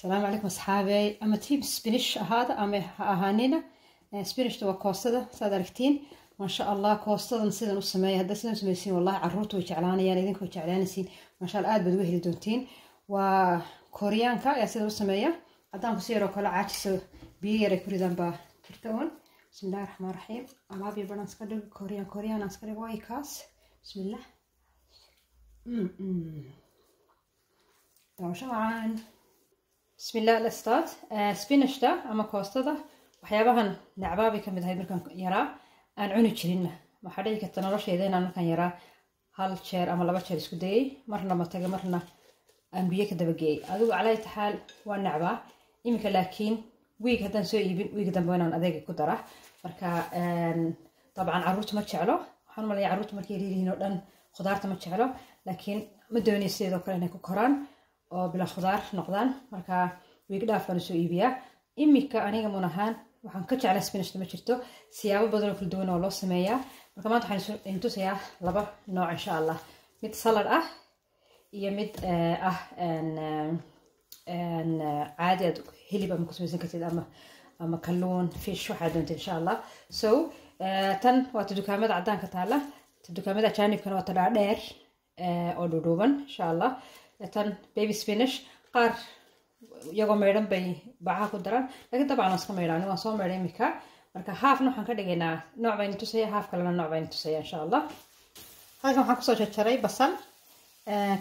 Asalaamu calaykum asxaabey. Ama team spinach ahaada ama ha ahaanina. Spinachta waa koostada, saad aragtiin, maasha Allah. Koostadan sidan u sameeya, hadda sidan u samaysiin, wallahi carruurta way jeclaanayaan, idinka way jeclaanaysiin, maasha Allah, aad baad uga heli doontiin. Waa Koreaanka ayaa sidan u sameeya. Caddaanku si yaroo kale caajiso, biyo yar ay ku ridaan baa jirta uun. Bismillahi raxmaan raxiim. Alaab iyo badan iska dhig, Korean Korean aan iska dhig. Way kaas, bismillah. Daawasho macaan. Bismillah, let's start. Spinachta ama koostada waxyaabahan nacbaa bay kamid ahayd markaan yaraa, aan cuni jirinna. Waxaa dhici karta noloshayda inaan markaan yaraa hal jeer ama laba jeer isku dayay, marna mataga, marna aan biyo ka dabageeyay. Adigu calaa taxaal waa nacbaa iminka, laakiin wiig haddaan soo iibin, wiig dambe inaan adeega ku dara. Marka dabcan carruurta ma jeclo. Waxaan malaya carruurta markay yaryihiin oo dhan khudaarta ma jeclo, laakiin ma doonay sideedoo kale inay ku koraan oo bila khudaar noqdaan. Marka wiig dhaaf baan usoo iibiyaa. Iminka aniga mun ahaan waxaan ka jeclaa spinachta ma jirto. Siyaabo badan oo kala duwan oo loo sameeyaa. Marka maanta waxaan idin tusayaa laba nooc, insha Allah, mid salad ah iyo mid ah caadi aad hilib ama ku samaysan kartid ama kalluun, fish, waxaad doontid, insha Allah. So tan waa ta dukaamada caddaanka taala, ta dukaamada ajaanibkana waa ta dhaadheer oo dhuudhuuban, insha Allah. Tan baby spinach qaar iyagoo maydhan bay bacaha ku daraan, laakiin dabcan waan iska maydhaan, waan soo maydhay imika. Marka halfna waxaan ka dhigaynaa nooc bayna tusaya, half kalena nooc bayna tusaya, insha Allah. Halkan waxaan kusoo jarjaray basal,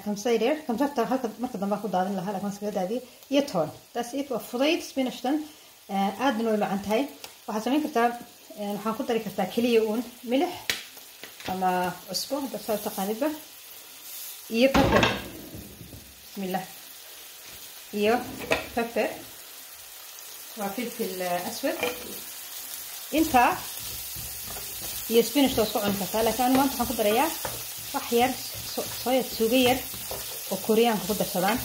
kamsar yar. Kamsarta halka marka dambe ku daadin lahaa, laakiin waan iskaga daadiyay, iyo toon. That's it. Waa fudayd spinachtan, aadna way macan tahay. Waxaad samayn kartaa, waxaan ku dari kartaa keliya uun milix ama cusbo, hadda saa taqaanidba, iyo pepper. Bismillah. Iyo pepper waa filfil aswad. Intaa iyo spinach waa isku cuni kartaa, laakiin anu maanta waxaan ku darayaa wax yar soya, suugo yar oo Koreaanka ku darsadaan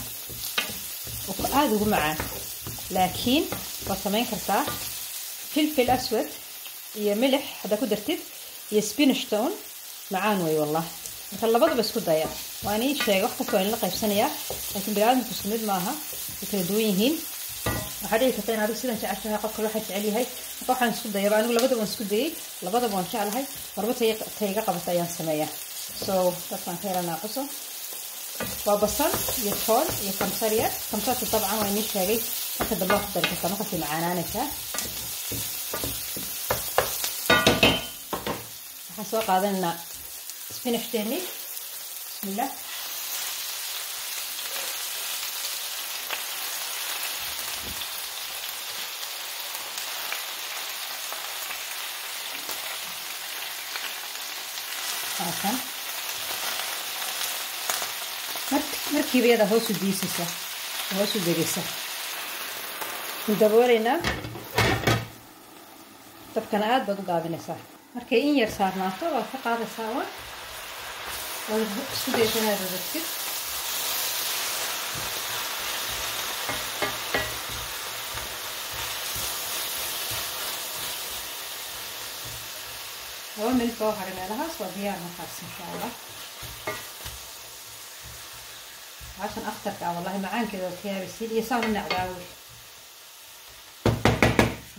oo aada ugu macaan. Laakiin waad samayn kartaa filfil aswad iyo milix haddaa ku dartid iyo spinach tone, macaan way wallah. Marka labadaba isku daya. Waan ii sheegay, wax kasta waa inla qaybsanayaa, laakiin biniaadamku isku mid maaha, way kala duwan yihiin. Waxaa dhici karta in adigu sidan jeceshahay, qofka waxaa jecel yahay. Marka waxaan isku dayaba anigu labadaba waan isku dayay, labadaba waan jeclahay, marba tay iga qabata ayaan sameeyaa. So dadkaan ka yara naaquso. Waa basal iyo toon iyo kamsar yar. Kamsarta dabcan waa inii sheegay, marka dambe waa ku dari kartaa, markaasay macaanaanaysaa. Waxaan soo qaadanaynaa spinachteeni. Bismillah. Halkan markiiba iyada hoos u diisaysa, hoos u degaysa. Daboolaynaa, dabkana aada baad u gaabinaysaa. Markay in yar saarnaato waad ka qaadaysaa, waad isku daysa inaad raragtid. 2 minute baa haray meelahaas, waa diyaar markaas, insha Allah. Cashan akhtarka ah, wallahi macaankeeda waad ka yaabaysiin iyo saan u nacdaawi.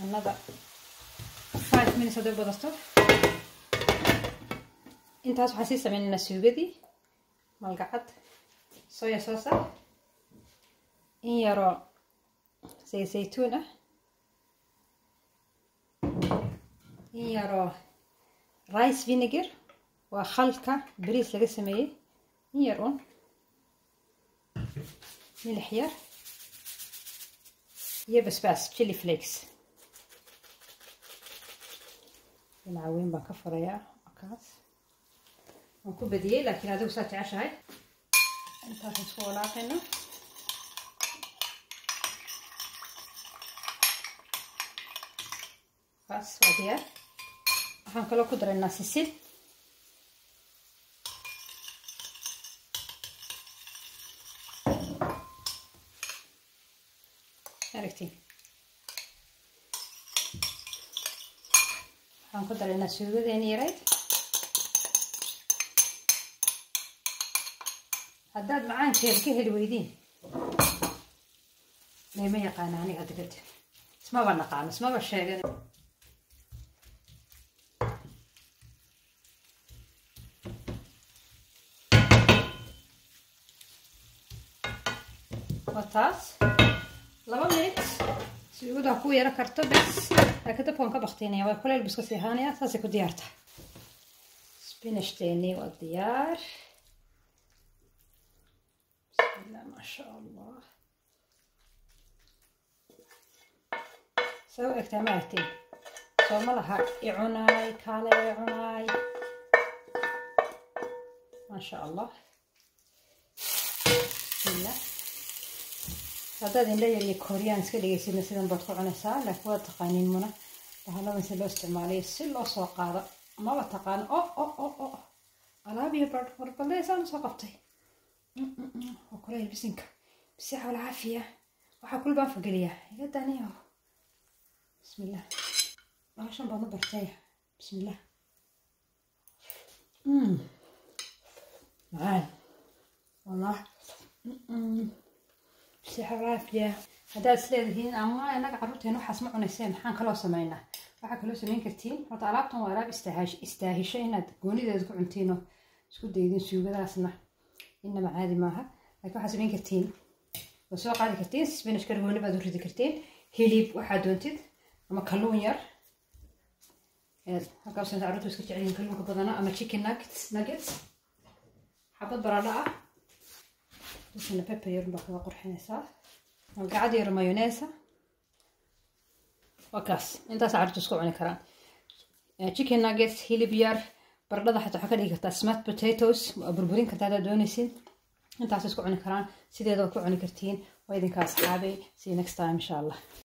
Another 5 minutes hadday badato. Intaas waxaan sii sameynaynaa suugadii. Malgacad soya sauce ah, in yaroo saytuun ah, in yaroo rice vinegar, waa khalka bariis laga sameeyey, in yar un, milix yar iyo basbaas, chili flakes. Dhinaca weyn baan ka furayaa. Kaas waan ku badiyey, laakiin adigu saa jeceshahay. Intaasaan isku walaaqayna. Kaas waa diyaar. Waxaan kaloo ku daraynaa sisin. Aragtiin, waxaan ku daraynaa suugadeeni yarayd. Haddaad macaankeeda ka heli weydiin, Layma yaqaana aniga hadda kadib. Ismaba naqaano, ismaba sheegan. Waa taas 2 minute suugada ku yara karto bas, laakiin dabka waan ka baktiinaya, waa kuleyl buu iska sii ahaanaya. Saasay ku diyaar tahay. Spinachteeni waa diyaar. Bismillah, maasha Allah. Soo egtaa ma aragtiin? Soo ma laha i cunaay, kaale i cunaay. Maasha Allah. Bismillah. Haddaad indho yar iyo koryaan iska dhigaysidna, sidan baad ku cunaysaa, laakiin waad taqaaniin muna bahaladan si loo isticmaalayo, si loo soo qaado maba taqaan. O o o o alaab iyo bar warbaldeysaan usoo qabtay. Waa kuleyl bisinka, bisixa walcaafiya. Waxaa kul baan fogeliyaa iga daniyo. Bismillah, bahashan baan u bartay. Bismillah. Macaan wallah, bisixa walcaafiya. Haddaad is leedihiin ama innaga carruurteen waxaas ma cunayseen, maxaan kaloo sameynaa? Waxaa kaloo samayn kartiin, horta alaabtan waa alaab istaahisho inaad goonideeda ku cuntiino, isku daydin suugadaasna inaba caadi maaha. Laakiin waxaad samayn kartiin, waad soo qaadi kartiin spinachka, gooni baad u ridi kartiin, hilib waxaad doontid ama kalluun yar halkaas carruurtu iska jecel yihiin kalluunka badana, ama chicken nuggets, xabad baradho ah, dushana pepper yar baa kaga qurxinaysaa, malgacad yar mayonnaise. Waa kaas, intaas carruurtu isku cuni karaan: chicken nuggets, hilib yar, baradhada. Xataa waxaa ka dhigi kartaa smashed potatoes, waa burburin kartaa haddaad doonaysid. Intaas isku cuni karaan, sideeda waa ku cuni kartiin. Waa idinka asxaabay. See you next time, insha Allah.